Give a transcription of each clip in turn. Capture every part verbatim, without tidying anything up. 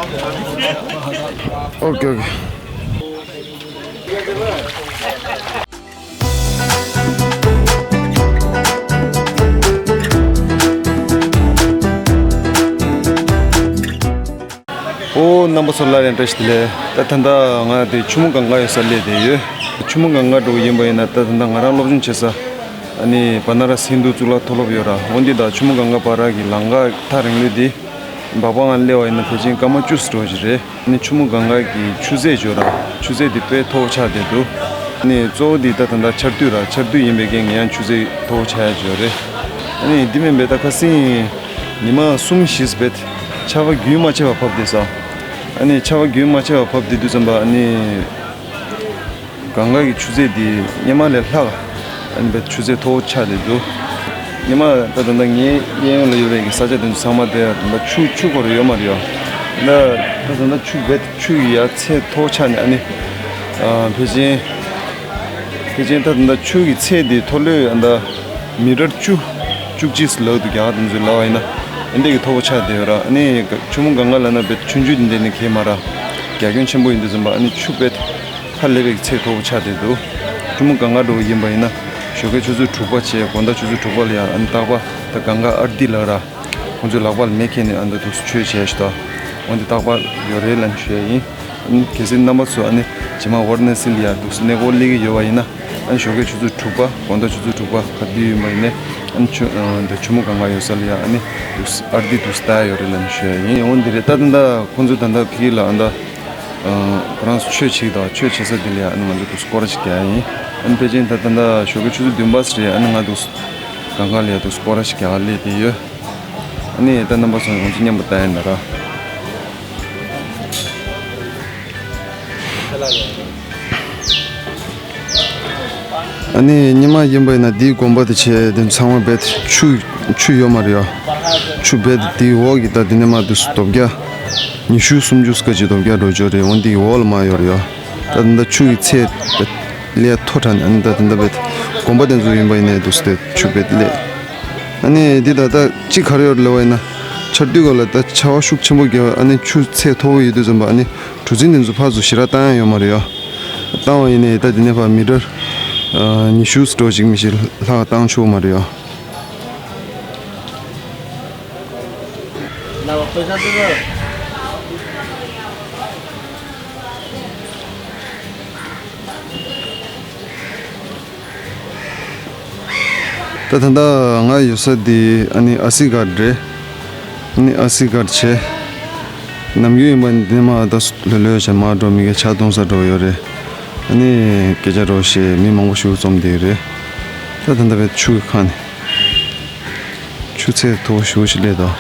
ཨོ་ཀེ་ཨོ་ཀེ། ཨོ་རྣམ་པ་ཚོ་སླར་ཡང་བཀྲ་ཤིས་བདེ་ལེགས། ད་ད་ལྟ་ང་དེ་ཆུ་མོ་གངྒཱ་ཡོད་སར་སླེབས་བསྡད་ཡོད། ཆུ་མོ་གངྒཱ་འགྲོ་གི་ཡིན་པ་ཡིན་ན། ད་ད་ལྟ་ང་རང་སློབ་སྦྱོང་བྱེད་ས་ཨ་ནི་བ་ན་ར་སི་ཧིན་དུ་གཙུག་ལག་མཐོ་སློབ་ཡོད་ར། འོན་ཏེ་ད་ཆུ་མོ་གངྒཱ་བར་གྱི་ལམ་ཁ་ཐག་རིང་ལོས་དེ། འབའ་པ་ང་སླེབས་པ་ཡིན་ན་ཕལ་ཆེར་སྐར་མ་བཅུ་ཙམ་འགྲོ་གི་རེད། ཨ་ནི་ཆུ་མོ་གངྒཱ་གི་ཆུ་ཚད་ཅིག་ཡོད་ར། ཆུ་ཚད་དེ་དཔེ་མཐོ་པོ་ཆགས་བསྡད་འདུག་ཨ་ནི་གཙོ་བོ་དེ་ད་ད་ལྟ་ཆར་དུས་ར། ཆར་དུས་ཡིན་པའི་རྐྱེན་གྱིས་ཡང་ཆུ་ཚད་མཐོ་པོ་ཆགས་ཡ་ཅིག་ཡོད་རེད། ཨ་ནི་འདི་མིན་པའི་ད་ཁ་སང་ཉི་མ་གསུམ་བཞི་ཙམ་བྱས་ཆར་པ་རྒྱུན་མ་ཆད་པ་བབས་བསྡད་ས། ཨ་ནི་ཆར་པ་རྒྱུན་མ་ཆད་པ་བབས་བསྡད་དུས་ཙམ་པ་ཨ་ནི། གངྒཱ་གི་ཆུ་ཚད་འདི་སྔོན་མ་ལས་ལྷག་ཨ་ནི་བས་ཆུ་ཚད་མཐོ་པོ་ཆགས་བསྡད་འདུག་སྔོན་མ་ད་ད་ལྟ་ངའི་གཡས་གཡོན་ལ་ཡོད་པའི་གི་ས་ཆ་དེ་ཚོ་ཚང་མ་དེ་ད་ཆུ་ཆུ་འཁོར་ཡོད་མ་རེད་ཡ། ད་ད་ད་ལྟ་ཆུ་བས་ཆུ་ཡི་ཡ་ཚད་མཐོ་པོ་ཆགས་ནས། ཨ་ནི་ཨ་ཕལ་ཆེར་ཕལ་ཆེར་ད་ད་ལྟ་ཆུ་གི་ཚད་འདི་མཐོ་ལོས་ཨ་ད་མི་ཊར་བཅུ་བཅུ་གཅིག་ལབ་འདུག་རྒྱ་གར་དེ་ཚོས་ལབ་པ་ཡིན་ན། ཨ་འདི་གི་མཐོ་པོ་ཆགས་བསྡད་ཡོད་ར། ཨ་ནི་ཆུ་མོ་གངྒཱ་ལབ་ན་བས་ཆུང་ཆུང་འདི་འདྲ་ནི་གས་མ་ར། རྒྱ་ཁྱོན་ཆེན་པོ་ཡིན་དུས་ཙམ་པ་ཨ་ནི་ཆུ་བས་ཧ་ལས་པའི་ཚད་མཐོ་པོ་ཆགས་བསྡད་འདུག་ཆུ་མོ་གངྒཱ་འགྲོ་གི་ཡིན་པ་ཡིན་ན་ཞོགས་ཀའི་ཆུ་ཚོད་དྲུག་པ་བྱས། དགོང་དག་ཆུ་ཚོད་དྲུག་པ་ལ་ཡ་ཨ་ནི་རྟག་པར་ད་གངྒཱ་ཨར་ཏི་ལབ་ར། ཁོང་ཚོས་ལག་པ་ལ་མེ་ཁྱེར་ནས་ཨ་ནི་འདུག་སེ་ཆོས་བྱས་ཤག་ད། འོན་ཏེ་རྟག་པར་ཡོད་རེད་ལབ་ནས་ཞུ་ཡ་ཡིན། ཨ་ནི་གལ་སྲིད་རྣམ་པ་ཚོ་ཨ་ནི་རྗེས་མ་ཝཱ་ར་ཎ་སི་ལ་ཡ་འདུག་སེ་གནས་སྐོར་སླེབས་ཀྱི་ཡོད་པ་ཡིན་ན། ཨ་ནི་ཞོགས་ཀའི་ཆུ་ཚོད་དྲུག་པ། དགོང་དག་ཆུ་ཚོད་དྲུག་པ་ག་དུས་ཡིན་པ་ཡིན་ནའི། ཨ་ནི་ཆུ་ཨ་འདི་ཆུ་མོ་གངྒཱ་ཡོད་ས་ལ་ཡ་ཨ་ནི་འདུག་སེ་ཨར་ཏི་འདུག་སེ་ལྟ་ཡ་ཡོད་རེད་ལབ་ནས་ཞུ་ཡ་ཡིན། འོན་ཏེ་རེད། ད་ད་ལྟ་ཁོང་ཚོ་ད་ལྟ་ཕ་གི་ལ་ཨ་ད་ཨ་ཁོ་རང་ཚོ་ཆོས་བྱེད་ཀྱི་འདུག་ཆོས་བྱེད་ས་དེ་ལ་ཡ་ཨ་ནི་ང་ཚོ་འདུག་སེ་སྐོར་ར་ཞིག་རྒྱག་ཡ་ཡིན། ཨ་ནི་ཕལ་ཆེར་ད་ད་ལྟ་ཞོགས་ཀའི་ཆུ་ཚོད་བདུན་པ་ཙམ་རེད། ཨ་ནི་ང་འདུག་སེ་གངྒཱ་ལ་ཡ་འདུག་སེ་སྐོར་ར་ཞིག་རྒྱག་ག་སླེབས་བསྡད་ཡོད། ཨ་ནི་ད་རྣམ་པ་ཚོ་ང་ཚོ་མཉམ་དུ་ལྟ་ཡ་ཡིན་ད་ར། ཨ་ནི་ཉི་མ་ཡིན་པ་ཡིན་ན་འདིའི་དགོན་པ་དེ་བྱས་དེ་ཚང་མ་བས་ཆུ་ཆུ་ཡོད་མ་རེད་ཡ། ཆུ་བས་དེའི་འོག་གི་ད་དེ་ནས་མར་འདུག་སེ་རྡོ་བརྒྱ་ཉི་ཤུ་སུམ་ཅུ་སྐད་ཅིག་རྡོ་བརྒྱ་འགྲོ་ཆོག་རེད། འོན་ཏེ་འོག་ལ་མར་ཡོད་རེད་ཡ། ད་ད་ཆུ་གི་ཚད་ལས་མཐོ་དྲགས་ནས། ཨ་ནི་ད་དེ་འདྲ་བས་དགོན་པ་དེ་ཚོ་ཡིན་པ་ཡིན་ནའི་འདུག་སེ་ཆུ་བས་སླེབས། ཨ་ནི་འདི་ད་ལྟ་གཅིག་ག་རེ་ཡོད་ལབ་པ་ཡིན་ན། ཆར་དུས་སྐབས་ལ་ད་ཆར་པ་ཤུགས་ཆེན་པོ་བརྒྱབ། ཨ་ནི་ཆུ་ཚད་མཐོ་པོ་ཡོད་དུས་ཙམ་པ་ཨ་ནི་གྲུ་གཟིངས་དེ་ཚོ་ཕར་ཚུར་ཞེ་དྲག་བཏང་ཡ་ཡོད་མ་རེད་ཡ། བཏང་བ་ཡིན་ནའི་ད་དེ་ནས་ཕར་མི་ཊར་ཨ་ཉི་ཤུ་ཙམ་ཞིག་མི་ཞིག་ལྷག་བཏང་ཆོག་མ་རེད་ཡ། ད་ད་ལྟ་ང་ཡོད་ས་འདི་ཨ་ནི་ཨ་སི་གྷ་རེད། ཨ་ནི་ཨ་སི་གྷ་བྱས། ནམ་རྒྱུན་ཡིན་པ་འདི་མར་ད་ལྷོད་ལྷོད་བྱས་མར་འགྲོ། མི་གི་ཇ་འཐུང་ས་འགྲོ་ཡོད་རེད། ཨ་ནི་སྐད་ཆ་འདྲ་བོ་བཤད། མི་མང་པོ་ཞིག་འཛོམས་བསྡད་ཡོད་རེད། ད་ད་ལྟ་བས་ཆུ་གི་ཁ་ནས། ཆུ་ཚད་མཐོ་པོ་ཞེ་པོ་ཞིག་སླེབས་འདུག་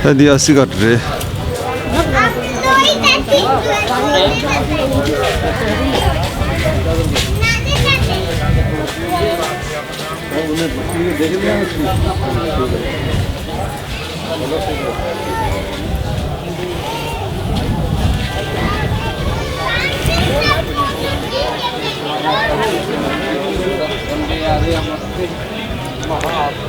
ད་འདི་ཨ་སི་གྷ་རེད།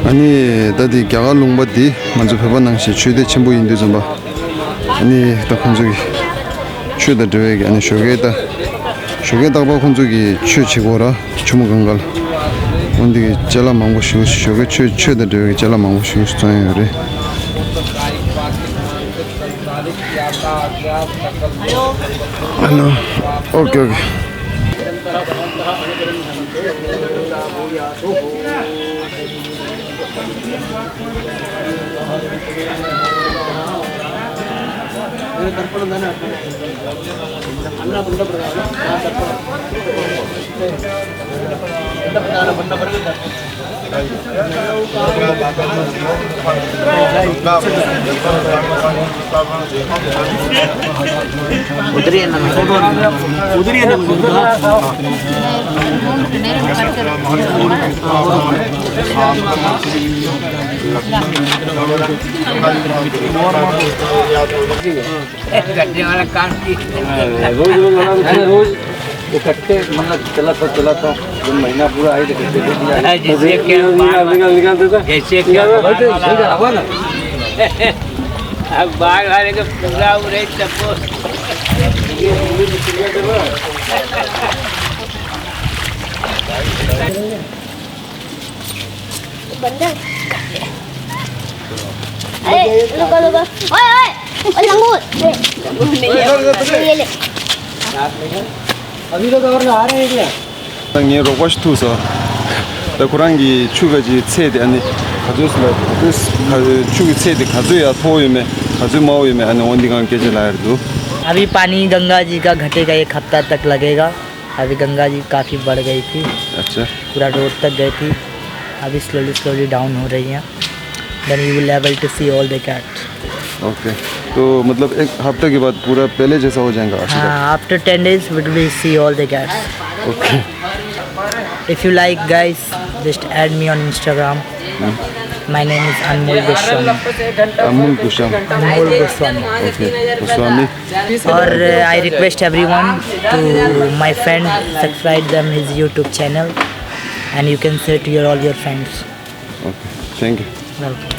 ཨ་ནི་ད་འདི་རྒྱ་གར་ལུང་པ་འདི་ང་ཚོ་བོད་པ་ནང་བཞིན་ཆོས་སྡེ་ཆེན་པོ་ཡིན་དུས་ཙམ་པ། ཨ་ནི་ད་ཁོང་ཚོ་གི་ཆོས་དང་འབྲེལ་བའི་གི་ཨ་ནི་ཞོགས་ཀའི་ད་ཞོགས་ཀའི་རྟག་པར་ཁོང་ཚོ་གི་ཆོས་བྱེད་དགོས་ར། ཆུ་མོ་གངྒཱ་ལ། འོན་ཏེ་གི་ཅ་ལག་མང་པོ་ཞིག་ཞོགས་ཀའི་ཆོས་ཆོས་དང་འབྲེལ་བའི་གི་ཅ་ལག་མང་པོ་ཞིག་བཙོང་ཡ་ཡོད་རེད། ཨ་ལོ། ཨོ་ཀེ་ཨོ་ཀེ། उधर ही है ना, उधर ही है ना। करने वाला काम की। रोज रोज लड़ा तो रोज इकट्ठे, मतलब, चला था, चला था। जब महीना पूरा आए तो इकट्ठे दे दिया। हाँ, जैसे कि निकाल, निकाल, निकाल देता। जैसे कि निकाल, निकाल, निकाल, आवा ना। अब बाहर वाले को पूरा उड़े सबको। बंदर। अरे, रुको, रुको। ओए, ओए, ओए, लंगूर। ये ले। अभी लोग और नहा रहे हैं क्या? ངའི་རོགས་པ་ཞིག་ཐུག་སོང་། ད་ཁོ་རང་གིས་ཆུ་ག་ཅིག་ཚད་དེ་ཨ་ནི་ག་ཚོད་ཟེར་ན་ག་ཚོད་ཆུ་གི་ཚད་དེ་ག་ཚོད་ཡར་མཐོ་ཡོད་མེད་ག་ཚོད་དམའ་བོ་ཡོད་མེད་ཨ་ནི་འོ་འདི་སྒང་སྐད་ཆ་ལབ་ཡ་རེད་འདུག། अभी पानी गंगा जी का घटेगा, एक हफ्ता तक लगेगा। अभी गंगा जी काफ़ी बढ़ गई थी, अच्छा। पूरा रोड तक गई थी। अभी slowly slowly down हो रही है। Then you will able to see all the cat। Okay. तो मतलब एक हफ्ते के बाद पूरा पहले जैसा हो जाएगा आशीर्वाद? हाँ, after ten days we will see all the cats। Okay. If you like, guys, just add me on Instagram। My name is Anmol Goswami। Amul Goswami. Anmol Goswami। Okay. Goswami. और I request everyone to my friend, subscribe them his YouTube channel and you can share to your all your friends। Okay, thank you। Welcome।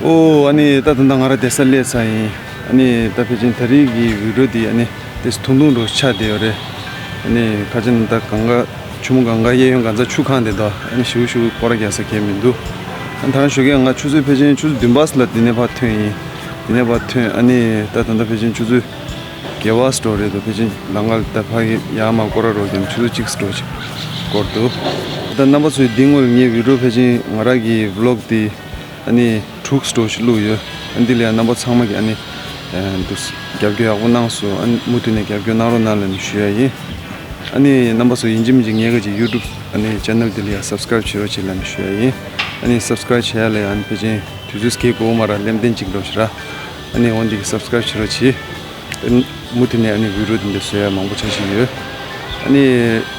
ཨོ་ཨ་ནི་ད་ད་ད་ང་རང་བསྡད་ས་སླེབས་ཚར་ཡིན། ཨ་ནི་ད་ཕལ་ཆེར་ད་རེས་ཀྱི་བི་ཌི་ཡོ་འདི་ཨ་ནི་དེ་ཐུང་ཐུང་འདྲ་ཆགས་བསྡད་ཡོད་རེད། ཨ་ནི་ཁ་ཅིག་ད་གངས་དཀར་ཆུ་མོ་གངས་དཀར་གཡས་གཡོན་གང་ཚ་ཆུ་གང་བསྡད་འདུག། ཨ་ནི་ཞེ་པོ་ཞེ་པོ་སྐོར་ར་རྒྱག་ས་གང་ཡང་མི་འདུག། ཨ་ནི་ད་རང་ཞོགས་ཀས་ང་ཆུ་ཚོད་ཕལ་ཆེར་ཆུ་ཚོད་བདུན་པ་ཙམ་ལ་འདི་ནས་ཕར་ཐོན་ཡིན། འདི་ནས་ཕར་ཐོན་ཨ་ནི་ད་ད་ད་ཕལ་ཆེར་ཆུ་ཚོད་བརྒྱད་པ་ཙམ་འགྲོ་རེད་འདུག། ཕལ་ཆེར་ལམ་ཁ་ལ་ད་ཕ་གི་ཡར་མར་སྐོར་ར་རོགས་ཀྱང་ཆུ་ཚོད་གཅིག་ཙམ་འགྲོ་ཅིག་སྐོར་འདུག། ད་རྣམ་པ་ཚོས་འདི་སྔོན་ངའི་བི་ཌི་ཡོ་ཕལ་ཆེར་ང་རང་གི་བི་ལོག་འདི་ཨ་ནི་དྲུག་ཙམ་ཞིག་བླུགས་ཡོད། ཨ་འདི་ལ་ཡང་རྣམ་པ་ཚང་མ་གིས་ཨ་ནི་འདུག་རྒྱབ་སྐྱོར་ཡག་པོ་གནང་སོང་། ཨ་ནི་མུ་མཐུད་ནས་རྒྱབ་སྐྱོར་གནང་རོགས་གནང་ལབ་ནས་ཞུ་ཡ་ཡིན། ཨ་ནི་རྣམ་པ་ཚོ་ཡིན་གཅིག་མིན་གཅིག་ངའི་ག་ཅིག་ཡུ་ཊུབ་ཨ་ནི་ཅེ་ནལ་འདི་ལ་ཡང་སབ་སི་ཀ་རེབ་བྱེད་རོགས་བྱེད་ལབ་ནས་ཞུ་ཡ་ཡིན། ཨ་ནི་སབ་སི་ཀ་རེབ་བྱེད་ཡ་ལ་ཡང་ཨ་ནི་ཕལ་ཆེར་དུས་ཚོད་སྐྱེལ་དགོས་མ་ར་ལེམ་ཏན་གཅིག་འགྲོ་ཞིག་ར། ཨ་ནི་འོན་ཏེ་སབ་སི་ཀ་རེབ་བྱེད་རོགས་བྱེད། ཨ་ནི་མུ་མཐུད་ནས་ཨ་ནི་བི་ཌི་ཡོ་འདི་འདྲ་བཟོ་ཡ་མང་པོ་ཆགས་བཞིན་ཡོད། ཨ་ནི་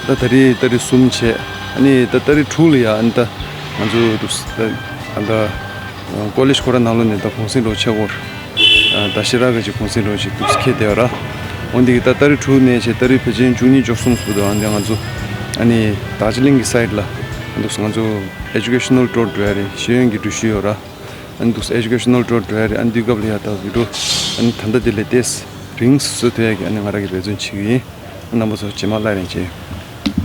ད་ད་རེས་ཏ་རིག་གསུམ་བྱས། ཨ་ནི་ད་ཏ་རིག་དྲུག་ལ་ཡ་ཨ་ནི་ད་ང་ཚོ་དུ་ད་ཨ་ད་ཀོ་ལེཇ་ཁོ་ར་ནང་ལོགས་ནས་ད་གུང་སེང་འགྲོ་ཆེ་སྐོར་ད་ཤི་ར་ག་ཅིག་གུང་སེང་འགྲོ་ཅིག་དུ་ཁེལ་བསྡད་ཡོད་ར། འོན་ཏེ་ད་ཏ་རིག་དྲུག་ནས་བྱས་ཏ་རིག་ཕལ་ཆེར་བཅུ་གཉིས་བཅུ་གསུམ་སུ་དུ་ཨ་ནི་ང་ཚོ་ཨ་ནི་དར་ཇི་ལིང་གི་སའིཌ་ལ་ཨ་ནི་ང་ཚོ་ཨེ་ཇུ་ཀེ་ཤ་ནལ་ཊུར་འགྲོ་ཡ་རེད། ཤེས་ཡོན་གྱི་འགྲུལ་བཞུད་ཡོད་ར། ཨ་ནི་འདུག་སེ་ཨེ་ཇུ་ཀེ་ཤ་ནལ་ཊུར་འགྲོ་ཡ་རེད། ཨ་ནི་དུས་སྐབས་ལ་ཡ་ད་བི་ཌི་ཡོ་ཨ་ནི་ད་ལྟ་དེ་ལས་ཏེས་རིང་བཟོ་ཐུབ་ཡ་གི་ཨ་ནི་ང་རང་གི་འབད་བརྩོན་བྱེད་ཀྱི་ཡིན། རྣམ་པ་ཚོ་རྗེས་མ་སླར་ཡང་མཇལ།